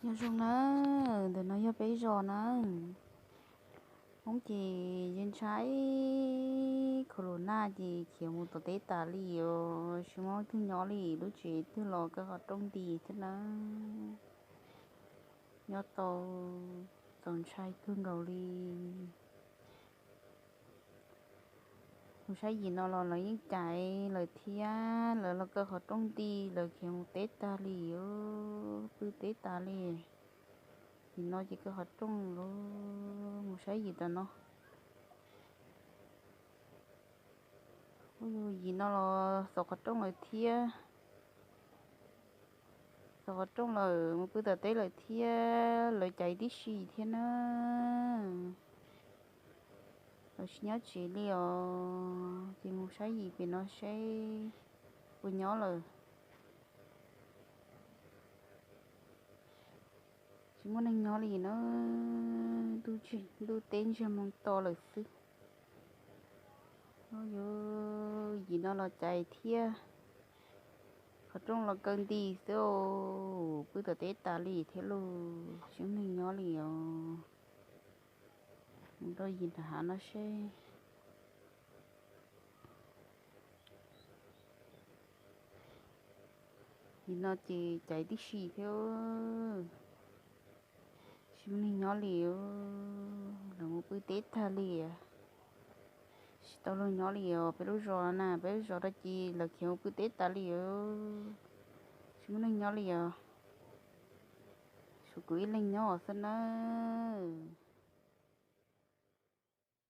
Nyob zoo nawb, ntawm no yog peb zos nawb. Hmoob ces yeej ntshai, khaus lus naj ces khiav mus tom teb tas li os, tsis muaj leej twg nyob li, lub tsev twg los kaw qhov rooj nti thiab nawb. Nyob tau txaus ntshai kawg nkaus li. Mus saib yim no los lawv yeej caiv lawm thiab, lawv los kaw qhov rooj nti, lawv khiav mus teb tas li os, pw teb tas li. Yim no ces kaw qhov rooj los mus saib yim tas no. Yim no los xov qhov rooj lawm thiab. Xov qhov rooj lawm mus pw tom teb lawm thiab, lawv caiv tib si thiab na. Lawv tsis nyob tsev li os, ces mus saib yim pem no seb puas nyob lawm. Tsis muaj neeg nyob li na, ntuj teb ntsiag moo to lawm xwb. Yim no los caiv thiab, qhov rooj los kaw nti xwb os, pw tom teb tas li thiab lauj, tsis muaj neeg nyob li os. Mus rau yim nram hav no seb. Yim no ces caiv tib si thiab, tsis muaj neeg nyob li, lawv mus pw teb tag li. Tsis tau luag nyob li os, peb lub zos na, peb lub zos dab tsi lawv khiav mus pw teb tas li os, tsis muaj neeg nyob li os. Tshuav kuv ib leeg nyob xwb nawb.